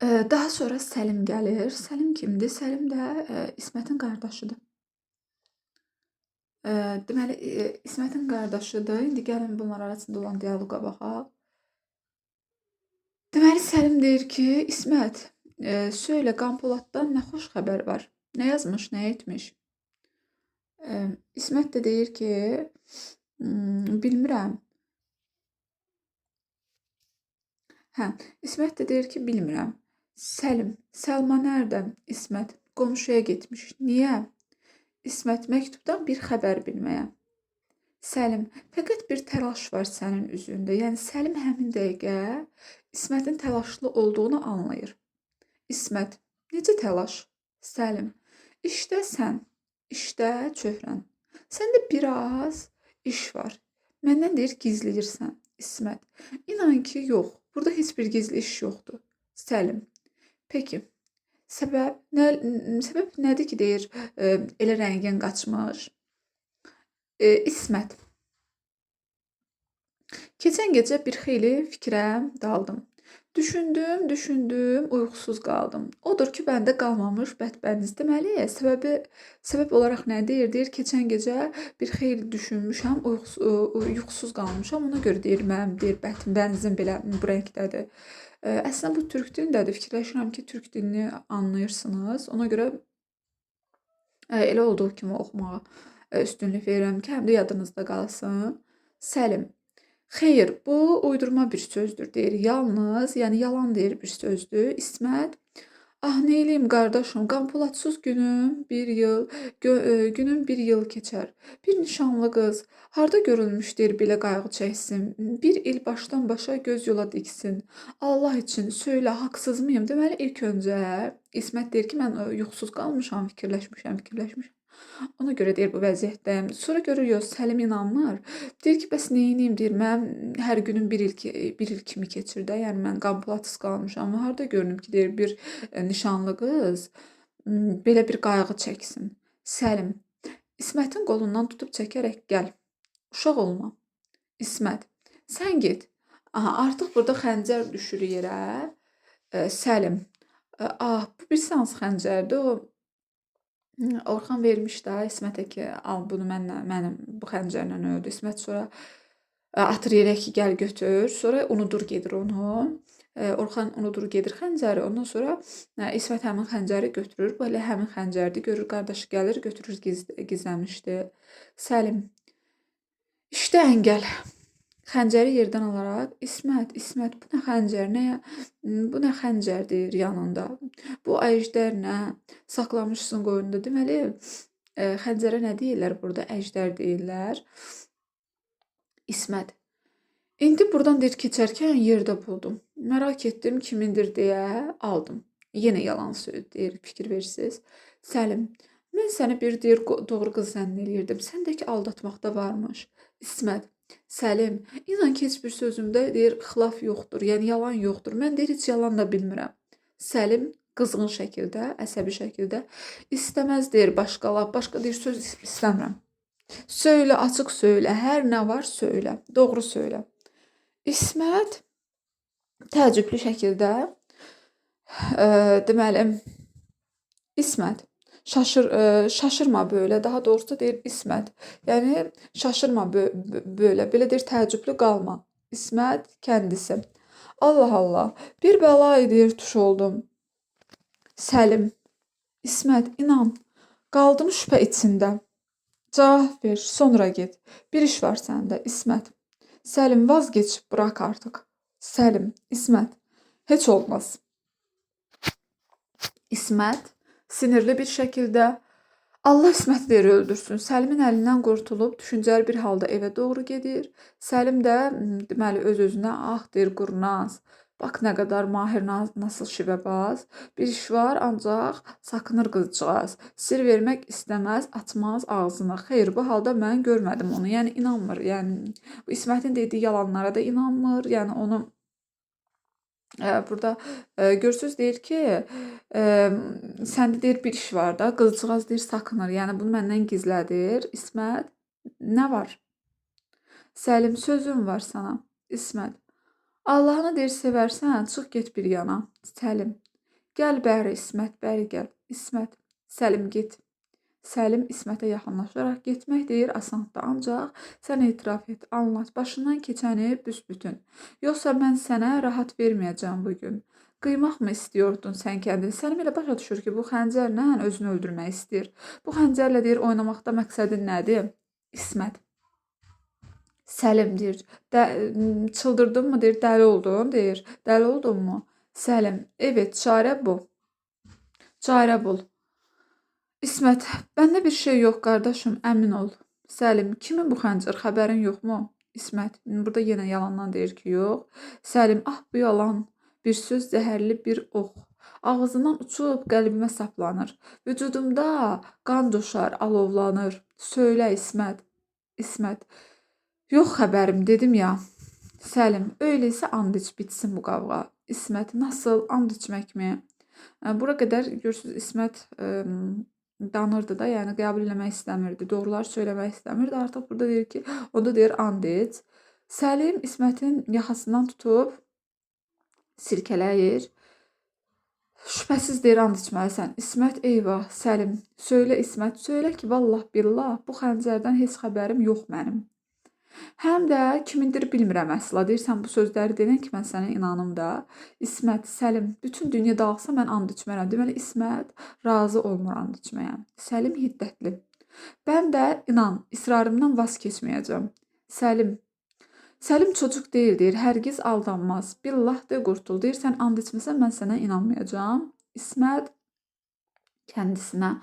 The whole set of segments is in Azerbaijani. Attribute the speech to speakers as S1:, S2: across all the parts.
S1: Daha sonra Səlim gəlir. Səlim kimdir? Səlim də İsmətin qardaşıdır. Deməli, İsmətin qardaşıdır. İndi gəlin bunlar arasında olan dialoqa baxaq. Deməli, Səlim deyir ki, İsmət, söylə Qanpoladdan nə xoş xəbər var? Nə yazmış, nə etmiş? İsmət də deyir ki, bilmirəm. Hə, İsmət də deyir ki, bilmirəm. Səlim, Səlma nərdə? İsmət, qonşuya getmiş. Niyə? İsmət, məktubdan bir xəbər bilməyə. Səlim, fəqət bir təlaş var sənin üzündə. Yəni Səlim həmin dəqiqə İsmətin təlaşlı olduğunu anlayır. İsmət, necə təlaş? Səlim, işdə sən, işdə çöhrən. Səndə biraz iş var. Məndən deyir gizləyirsən. İsmət, inan ki, yox. Burada heç bir gizli iş yoxdur. Səlim, peki. Səbəb nə, səbəb nədir ki, deyir, elə rəngin qaçmış? İsmət. Keçən gecə bir xeyli fikrə daldım. Düşündüm, düşündüm, uyğusuz qaldım. Odur ki, məndə qalmamış bətbəniz. Deməli, səbəb olaraq nə deyir? Deyir, keçən gecə bir xeyli düşünmüşəm, yuxusuz qalmışam. Ona görə deyir, mənim deyir, bətbənizim belə bu rəngdədir. Əslində bu türk dilindədir. Fikirləşirəm ki, türk dilini anlayırsınız. Ona görə elə olduğu kimi oxumağa üstünlük verirəm ki, həm də yadınızda qalsın. Səlim. Xeyr, bu uydurma bir sözdür, deyir. Yalnız, yəni yalan deyir bir sözdür. İsmət, ah nə eləyim qardaşım, Qanpoladsız günüm bir il, günüm bir yıl keçər. Bir nişanlı qız harda görülmüş deyir belə qayğı çəksin. Bir il başdan başa göz yola diksin. Allah üçün söylə, haqsız mıyım? Deməli ilk öncə İsmət deyir ki, mən yuxusuz qalmışam, fikirləşmişəm, fikirləşmişəm. Ona görə deyir bu vəziyyətdəyim. Sonra görür yox, Səlim inanmır. Deyir ki, bəs neyniyim deyir, mənim hər günüm bir il kimi keçir də. Yəni mən Qanpoladsız qalmışam. Harda görünüm ki, deyir bir nişanlı qız belə bir qayğı çəksin. Səlim İsmətin qolundan tutub çəkərək gəl. Uşaq olma. İsmət, sən get. Aha, artıq burada xəncər düşür yerə. Səlim, ah, bu bir hansı xəncərdir? O Orxan vermiş də İsmətə ki, al bunu mənlə, mənim bu xəncərlə öldü. İsmət sonra atır yerə ki, gəl götür. Sonra unudur gedir onu. Orxan unudur gedir xəncəri. Ondan sonra İsmət həmin xəncəri götürür. Bu elə həmin xəncərdir. Görür qardaşı gəlir, götürür gizləmişdi. Səlim, İşdə əngəl. Xəncəri yerdən alaraq, İsmət, İsmət, bu nə xəncər, bu nə xəncər deyir yanında. Bu əjdər nə? Saxlamışsın qoynunda. Deməli, xəncərə nə deyirlər burada? Əjdər deyirlər. İsmət. İndi buradan deyir keçərkən yerdə buldum. Merak etdim kimindir deyə aldım. Yenə yalan söz deyir, fikir verirsiniz. Səlim, mən səni bir deyir doğru qız zənn eləyirdim. Səndəki aldatmaqda varmış. İsmət, Səlim, inan ki, heç bir sözümdə deyir xilaf yoxdur, yəni yalan yoxdur. Mən deyir heç yalan da bilmirəm. Səlim qızğın şəkildə, əsəbi şəkildə istəməz deyir başqa laf, başqa deyir söz istəmirəm. Söylə, açıq söylə, hər nə var söylə, doğru söylə. İsmət təəccüblü şəkildə deməli İsmət şaşırma belə, daha doğrusu deyir İsmət. Yəni şaşırma belə, belə deyir təəccüblü qalma. İsmət kəndisi. Allah Allah, bir bəla deyir tuş oldum. Səlim, İsmət inan, qaldım şübhə içində. Cavab ver, sonra get. Bir iş var səndə, İsmət. Səlim, vazgeç, bırak artıq. Səlim, İsmət, heç olmaz. İsmət sinirli bir şəkildə Allah İsməti deyir öldürsün. Səlimin əlindən qurtulub düşüncəli bir halda evə doğru gedir. Səlim də deməli öz-özünə ah deyir qurnaz. Bax nə qədər mahir nasıl şivəbaz. Bir iş var ancaq sakınır qızcığaz. Sir vermək istəməz, açmaz ağzını. Xeyr, bu halda mən görmədim onu. Yəni inanmır. Yəni bu İsmətin dediyi yalanlara da inanmır. Yəni onu burada görürsüz deyir ki, səndə deyir bir iş var da, qızcığaz deyir sakınır. Yəni bunu məndən gizlədir. İsmət, nə var? Səlim, sözüm var sana. İsmət, Allahını deyir sevərsən, çıx get bir yana. Səlim, Gəl bəri İsmət, bəri gəl. İsmət, Səlim get. Səlim İsmətə yaxınlaşaraq getmək deyir asandır, ancaq sən etiraf et, anlat, başından keçəni büsbütün. Yoxsa mən sənə rahat verməyəcəm bu gün. Qıymaq mı istiyordun sən kəndini? Səlim elə başa düşür ki, bu xəncərlə özünü öldürmək istəyir. Bu xəncərlə deyir oynamaqda məqsədin nədir? İsmət. Səlim deyir, çıldırdın mı deyir, dəli oldun deyir. Dəli oldun mu? Səlim, evet, çarə bu. Çarə bul. İsmət, bəndə bir şey yox qardaşım, əmin ol. Səlim, kimin bu xəncər, xəbərin yoxmu? İsmət, burada yenə yalandan deyir ki, yox. Səlim, ah bu yalan, bir söz zəhərli bir ox. Ağzından uçub qəlbimə saplanır. Vücudumda qan coşar, alovlanır. Söylə İsmət. İsmət, yox xəbərim dedim ya. Səlim, öyleysə and iç, bitsin bu qavğa. İsmət, nasıl, and içməkmi? Bura qədər görürsünüz İsmət danırdı da, yəni qəbul eləmək istəmirdi, doğruları söyləmək istəmirdi. Artıq burada deyir ki, onda deyir and iç. Səlim İsmətin yaxasından tutub silkələyir. Şübhəsiz deyir and içməlisən. İsmət, eyvah, Səlim, söylə İsmət, söylə ki, vallah billah, bu xəncərdən heç xəbərim yox mənim. Həm də kimindir bilmirəm əsla. Deyirsən bu sözləri deyən ki, mən sənə inanım da. İsmət, Səlim, bütün dünya dağılsa mən and içmərəm. Deməli İsmət razı olmur and içməyə. Səlim hiddətli. Mən də inan, israrımdan vaz keçməyəcəm. Səlim, Səlim çocuk deyil deyir, hərgiz aldanmaz. Billah de qurtul. Deyir, sən and içməsən mən sənə inanmayacağam. İsmət kəndisinə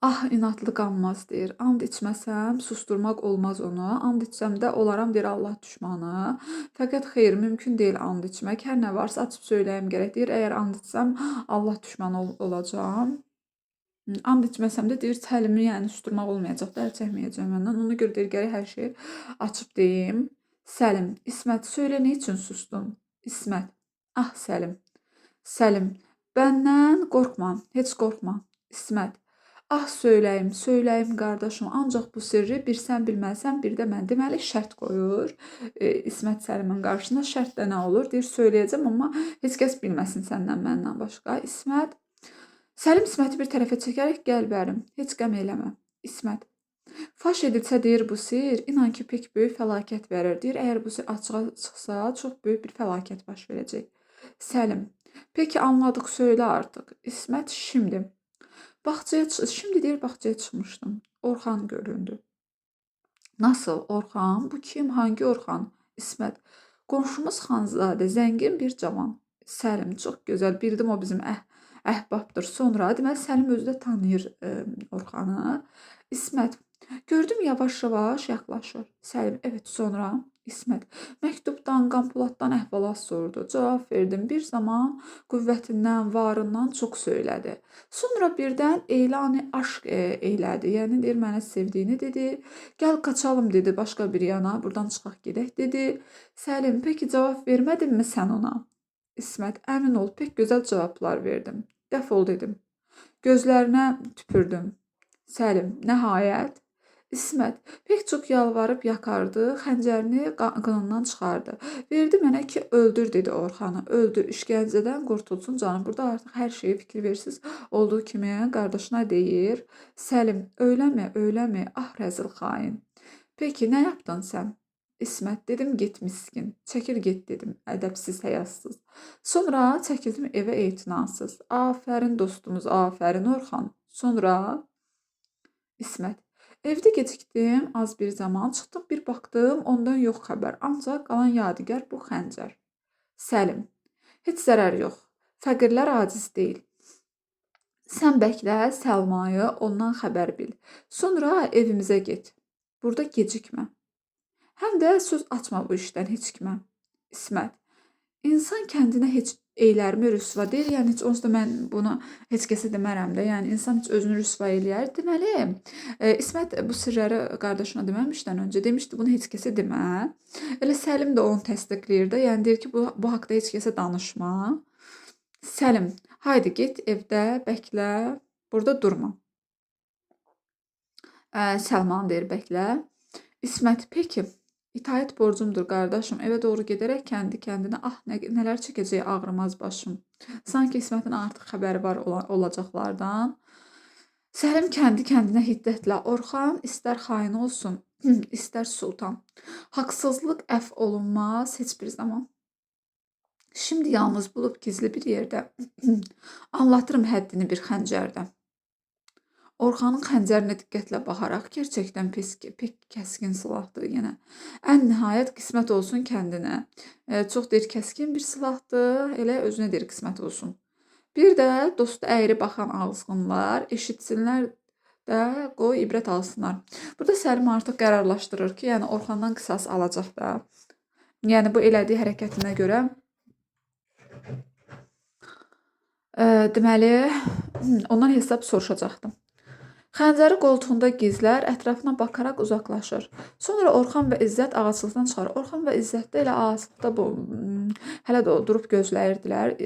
S1: ah inatlı qanmaz deyir. And içməsəm susturmaq olmaz onu. And içsəm də olaram deyir Allah düşmanı. Fəqət xeyr, mümkün deyil and içmək. Hər nə varsa açıb söyləyim gərək. Deyir, əgər and içsəm Allah düşmanı olacağam. And içməsəm də deyir, Səlimi yəni susturmaq olmayacaq da, əl çəkməyəcəm məndən. Ona görə deyir, gərək hər şeyi açıb deyim. Səlim, İsmət, söylə nə üçün sustun? İsmət, ah Səlim. Səlim, bəndən qorxma, heç qorxma. İsmət, ah söyləyim, söyləyim qardaşım, ancaq bu sirri bir sən bilməlisən, bir də mən. Deməli şərt qoyur İsmət Səlimin qarşısına. Şərt də nə olur? Deyir, söyləyəcəm, amma heç kəs bilməsin səndən, məndən başqa. İsmət, Səlim İsməti bir tərəfə çəkərək gəl bərim, heç qəm eləmə. İsmət, faş edilsə deyir bu sir, inan ki pek böyük fəlakət verir. Deyir, əgər bu sir açığa çıxsa, çox böyük bir fəlakət baş verəcək. Səlim, peki anladıq, söylə artıq. İsmət, şimdi. Şimdi deyir, bağçaya çıxmışdım. Orxan göründü. Nasıl Orxan? Bu kim? Hangi Orxan? İsmət, qonşumuz Xanzadə, zəngin bir cavan. Səlim, çox gözəl, bildim o bizim əhbabdır. Sonra, deməli, Səlim özü də tanıyır Orxanı. İsmət, gördüm yavaş-yavaş yaxlaşır. Səlim, evet, sonra. İsmət, məktubdan, Qampoladdan əhvalat sordu. Cavab verdim. Bir zaman qüvvətindən, varından çox söylədi. Sonra birdən elan-ı aşk eylədi. Yəni, deyir, mənə sevdiyini dedi. Gəl qaçalım dedi, başqa bir yana, buradan çıxaq gedək dedi. Səlim, peki cavab vermədinmi sən ona? İsmət, əmin ol, pek gözəl cavablar verdim. Dəf ol dedim. Gözlərinə tüpürdüm. Səlim, nəhayət. İsmət, pek çox yalvarıb yakardı, xəncərini qınından çıxardı. Verdi mənə ki, öldür dedi Orxanı, öldür, işgəncədən qurtulsun canım. Burada artıq hər şeyi fikir versiz olduğu kimi qardaşına deyir. Səlim, öyləmi, öyləmi, ah rəzil xain. Peki, nə yapdın sən? İsmət, dedim get miskin, çəkil get dedim, ədəbsiz, həyasız. Sonra çəkildim evə etinasız. Afərin dostumuz, afərin Orxan. Sonra İsmət, evdə gecikdim az bir zaman, çıxdım bir baxdım, ondan yox xəbər, ancaq qalan yadigar bu xəncər. Səlim, heç zərər yox, fəqirlər aciz deyil. Sən bəklə Səlmayı, ondan xəbər bil. Sonra evimizə get, burada gecikmə. Həm də söz açma bu işdən heç kimə. İsmət, insan kəndinə heç eylərmi rüsva deyir. Yəni heç onsuz da mən bunu heç kəsə demərəm də. Yəni insan heç özünü rüsva eləyər. Deməli, İsmət bu sirləri qardaşına deməmişdən öncə demişdi bunu heç kəsə demə. Elə Səlim də onu təsdiqləyir də. Yəni deyir ki, bu haqda heç kəsə danışma. Səlim, haydi get evdə bəklə, burada durma. Səlman deyir bəklə. İsmət, peki. İtaət borcumdur qardaşım. Evə doğru gedərək kendi kendine ah nələr çəkəcəyi ağrımaz başım. Sanki İsmətin artıq xəbəri var olacaqlardan. Səlim kendi kendine hiddətlə Orxan istər xain olsun, istər sultan. Haqsızlıq əf olunmaz heç bir zaman. Şimdi yalnız bulup gizli bir yerde anlatırım həddini bir xəncərdə. Orxanın xəncərinə diqqətlə baxaraq gerçəkdən pek kəskin silahdır yenə. Ən nihayət qismət olsun kəndinə. Çox deyir kəskin bir silahdır, elə özünə deyir qismət olsun. Bir də dostu əyri baxan azğınlar eşitsinlər də qoy ibrət alsınlar. Burada Səlim artıq qərarlaşdırır ki, yəni Orxandan qisas alacaq da. Yəni bu elədiyi hərəkətinə görə deməli ondan hesab soruşacaqdım. Xəncəri qoltuğunda gizlər, ətrafına baxaraq uzaqlaşır. Sonra Orxan və İzzət ağaclıqdan çıxar. Orxan və İzzət də elə ağaclıqda bu hələ də durub gözləyirdilər.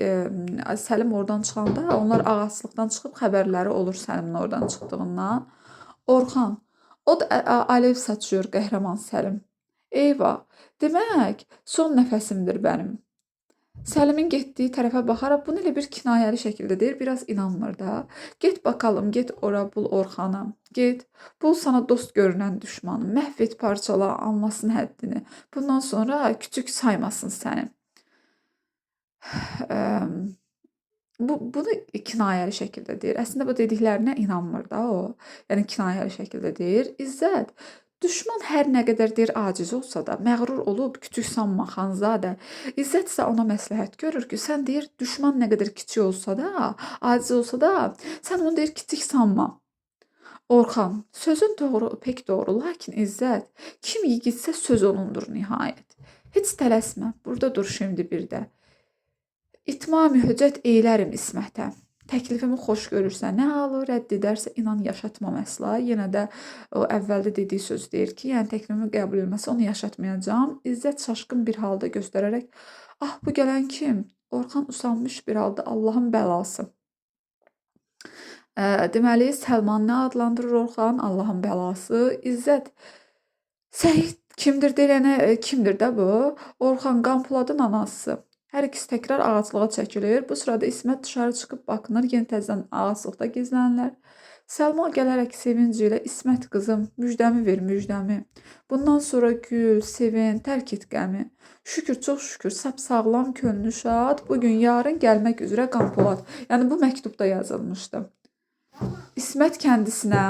S1: Səlim oradan çıxanda onlar ağaclıqdan çıxıb xəbərləri olur Səlimin oradan çıxdığından. Orxan, o da alev saçıyor qəhrəman Səlim. Eyvah, demək son nəfəsimdir mənim. Səlimin getdiyi tərəfə baxaraq bunu elə bir kinayəli şəkildə deyir, biraz inanmır da. Get bakalım, get ora bul Orxanı. Get, bul sana dost görünən düşmanı. Məhv et, parçala, anlasın həddini. Bundan sonra küçük saymasın səni. Bunu kinayəli şəkildə deyir. Əslində bu dediklərinə inanmır da o. Yəni kinayəli şəkildə deyir. İzzət, düşman hər nə qədər deyir aciz olsa da, məğrur olub küçük sanma xanzadə. İzzət isə ona məsləhət görür ki, sən deyir düşman nə qədər kiçik olsa da, aciz olsa da, sən onu deyir kiçik sanma. Orxan, sözün doğru, pek doğru, lakin İzzət, kim yigitsə söz onundur nihayət. Heç tələsmə, burada dur şimdi bir də. İtmam-ı hüccət eylərim İsmətə. Təklifimi xoş görürsə nə alır, rədd edərsə inan yaşatmam əsla. Yenə də o əvvəldə dediyi söz deyir ki, yəni təklifimi qəbul etməsə onu yaşatmayacağam. İzzət şaşqın bir halda göstərərək, ah bu gələn kim? Orxan usanmış bir halda Allahın bəlası. Deməli Səlman nə adlandırır Orxan? Allahın bəlası. İzzət Səhid kimdir deyilənə kimdir də bu? Orxan Qanpoladın anası. Hər ikisi təkrar ağaclığa çəkilir. Bu sırada İsmət dışarı çıxıb bakınır, yenə təzədən ağaclıqda gizlənirlər. Səlma gələrək sevinci ilə İsmət qızım, müjdəmi ver, müjdəmi. Bundan sonra gül, sevin, tərk et qəmi. Şükür, çox şükür, sap sağlam, könlü şad. Bugün, yarın gəlmək üzrə Qanpolad. Yəni bu məktubda yazılmışdı. İsmət kəndisinə